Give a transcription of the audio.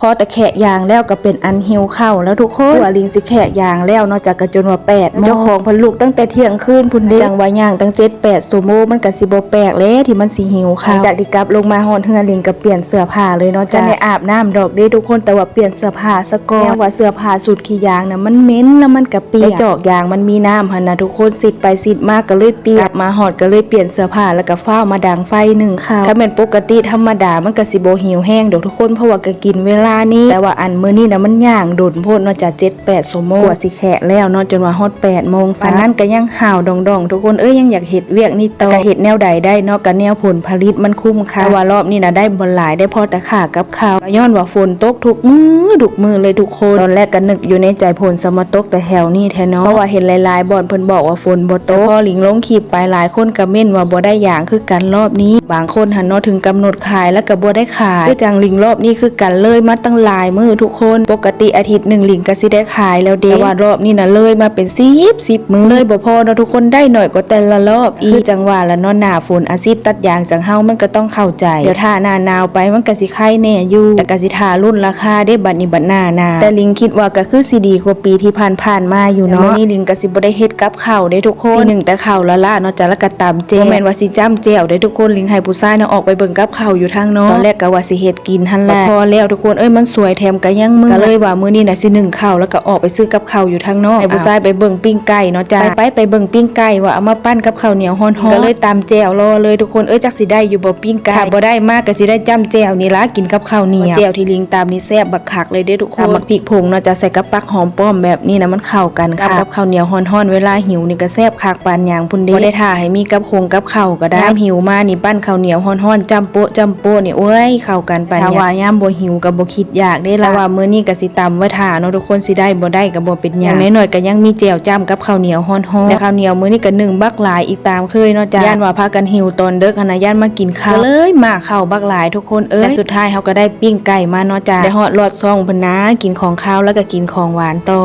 ພໍແຕ່ແຄະຢາງແລ້ວກໍເປັນອັນຫິວເຂົ້າແລ້ວທຸກຄົນ. ກວ່າລິງຊິແຄະຢາງແລ້ວເນາະ ຈັກກະຈົນວ່າແປດໂມງ ເຈົ້າຂອງເພິ່ນລຸກຕັ້ງແຕ່ທ່ຽງຄືນພຸ້ນເດ້. ຈັ່ງວ່າຍ່າງຕັ້ງເຈັດແປດຊົ່ວໂມງ ມັນກະຊິບໍ່ແປກແຫຼະທີ່ມັນຊິຫິວເຂົ້າ. ຫຼັງຈາກທີ່ກັບລົງມາຮອດເຮືອນ ລິງກໍປ່ຽນເສື້ອຜ້າເລີຍເນາະ. ຈັກໄດ້ອາບນ້ຳດອກເດ້ທຸກຄົນ ແຕ່ວ່າປ່ຽນເສື້ອຜ້າສະກ່ອນ. ແນວວ່າເສື້ອຜ້າຊຸດຂີ້ຢາງນະ ມັນເໝັນແລ້ວມັນກະ ເປີດຈອກຢາງມັນມີນ້ຳຫັ້ນນະທຸກຄົນ ຊິດໄປຊິດມາກໍເລີຍປຽກ. ກັບມາຮອດກໍເລີຍປ່ຽນເສື້ອຜ້າ ແລ້ວກໍຟ້າວມາດັງໄຟໜຶ້ງເຂົ້າ. ຄັນແມ່ນປົກກະຕິທຳມະດາ ມັນກໍຊິບໍ່ຫິວແຮງດອກທຸກຄົນ ເພາະວ່າກໍກິນເວລານີ້. ແຕ່ວ່າອັນມື້ນີ້ນະ ມັນຍ່າງດົນໂພດເນາະ ຈະເຈັດແປດຊົ່ວໂມງ ກວ່າຊິແຄະແລ້ວເນາະ ຈົນວ່າຮອດແປດໂມງ. ປານນັ້ນກໍຍັງຫາວດອງໆ ທຸກຄົນເອີຍ ຍັງຢາກເຮັດວຽກນີ້ຕໍ່. ກໍເຮັດແນວໃດໄດ້ເນາະ ກໍແນວຜົນຜະລິດມັນຄຸ້ມຄ່າ. ແຕ່ວ່າລອບນີ້ນະ ໄດ້ບໍ່ຫຼາຍ ໄດ້ພໍແຕ່ຄ່າກັບ ເຂົ້າ ກໍຍ້ອນວ່າຝົນຕົກທຸກມື້ທຸກມື້ເລີຍທຸກຄົນ. ຕອນແລກກໍນຶກຢູ່ໃນໃຈ ຝົນສະມາຕົກແຕ່ແຖວນີ້ແທ້ເນາະ ເພາະວ່າເຫັນຫຼາຍໆບ່ອນເພິ່ນບອກວ່າຝົນບໍ່ຕົກ. ແຕ່ພໍລິງລົງຄລິບໄປ ຫຼາຍຄົນກໍເມັ້ນວ່າບໍ່ໄດ້ຢາງຄືກັນລອບນີ້. ບາງຄົນຫັ້ນເນາະ ເຖິງກຳນົດຂາຍແລ້ວກໍບໍ່ໄດ້ຂາຍ. ຄືຈັ່ງລິງລອບນີ້ຄືກັນເລີຍ ມາຕັ້ງຫຼາຍມື້ທຸກຄົນ. ປົກກະຕິອາທິດໜຶ່ງລິງກໍຊິໄດ້ຂາຍແລ້ວເດ້ ແຕ່ວ່າລອບນີ້ນະ ເລີຍມາເປັນສິບ ສິບມື້ ເລີຍບໍ່ພໍເນາະທຸກຄົນ ໄດ້ໜ້ອຍກວ່າແຕ່ລະລອບອີກ. ຄືຈັ່ງວ່າລະເນາະ ໜ້າຝົນອາຊີບຕັດຢາງຈັ່ງເຮົາມັນກໍຕ້ອງເຂົ້າໃຈ ດຽວຖ້າໜ້າໜາວໄປມັນກໍຊິໄຄແນ່ຢູ່ ແຕ່ກໍຊິຖ້າລຸ້ນລາຄາເດ້ ບັດນີ້ບັດໜ້າໜາວ. ແຕ່ລິງຄິດວ່າກໍຄືຊິດີກວ່າປີທີ່ຜ່ານໆມາຢູ່ເນາະ. ມື້ນີ້ລິງກໍຊິບໍ່ໄດ້ເຮັດກັບເຂົ້າເດ້ທຸກຄົນ ຊິໜຶ້ງແຕ່ເຂົ້າລ້າໆເນາະ ຈາກນັ້ນກໍຕຳແຈ່ວ. ບໍ່ແມ່ນວ່າຊິຈ້ຳແຈ່ວເດ້ທຸກຄົນ ລິງໃຫ້ຜູ້ຊາຍນະອອກໄປເບິ່ງກັບເຂົ້າຢູ່ທາງນອກ. ຕອນແລກກໍວ່າຊິເຮັດກິນຫັ້ນແຫຼະ ແຕ່ພໍແລ້ວທຸກຄົນເອີຍ ມັນສວຍແຖມກໍຍັງເມື່ອຍ ກໍເລີຍວ່າມື້ນີ້ນະ ຊິໜຶ້ງເຂົ້າ ແລ້ວກໍອອກໄປຊື້ກັບເຂົ້າຢູ່ທາງນອກ ໃຫ້ຜູ້ຊາຍໄປເບິ່ງປີ້ງໄກ່ເນາະ. ຈ້າ ໄປ ໄປເບິ່ງປີ້ງໄກ່ວ່າເອົາມາປັ້ນກັບເຂົ້າໜຽວຮ້ອນໆ ກໍເລີຍຕຳແຈ່ວລໍເລີຍທຸກຄົນເອີຍ ຈັກຊິໄດ້ຢູ່ບໍ່ປີ້ງໄກ່. ຖ້າບໍ່ໄດ້ມາກໍຊິໄດ້ຈ້ຳແຈ່ວນີ້ລະ ກິນກັບເຂົ້າໜຽວ. ແຈ່ວທີ່ລິງຕຳນີ້ແຊບບັກຄັກເລີຍເດ້ທຸກຄົນ ຕຳບັກພິກຜົງເນາະ ຈະໃສ່ກັບຜັກຫອມປ້ອມແບບນີ້ນະ ມັນເຂົ້າກັນຄັກ ກັບເຂົ້າໜຽວຮ້ອນໆ ເວລາຫິວນີ້ກໍແຊບຄັກປານຫຍັງພຸ້ນເດ້. ບໍ່ໄດ້ຖ້າໃຫ້ມີກັບຄົງກັບເຂົ້າກໍໄດ້ ຍາມຫິວມານີ້ ປັ້ນເຂົ້າໜຽວຮ້ອນໆ ຈ້ຳໂປະຈ້ຳໂປະນີ້ ໂອ້ຍ ເຂົ້າກັນປານຫຍັງ. ຖ້າວ່າຍາມບໍ່ຫິວກໍບໍ່ຄິດຢາກເດ້ລະ ແຕ່ວ່າມື້ນີ້ກໍຊິຕຳໄວ້ຖ້າເນາະທຸກຄົນ ຊິໄດ້ບໍ່ໄດ້ກໍບໍ່ເປັນຫຍັງ ຢ່າງໜ້ອຍໆກໍຍັງມີແຈ່ວຈ້ຳກັບເຂົ້າໜຽວຮ້ອນໆ. ແລະເຂົ້າໜຽວມື້ນີ້ກໍໜຶ້ງບັກຫຼາຍອີກຕາມເຄີຍເນາະ ຢ້ານວ່າພາກັນຫິວຕອນເດິກຫັ້ນນະ ຢ້ານມາກິນເຂົ້າ ກໍເລີຍມາເຂົ້າບັກຫຼາຍທຸກຄົນເອີຍ. ແລະສຸດທ້າຍເຮົາກໍໄດ້ປີ້ງໄກ່ມາເນາະ ຈາກໄດ້ຮອດລອດຊ່ອງພຸ້ນນະ ກິນຂອງຄາວແລ້ວກໍກິນຂອງຫວານຕໍ່.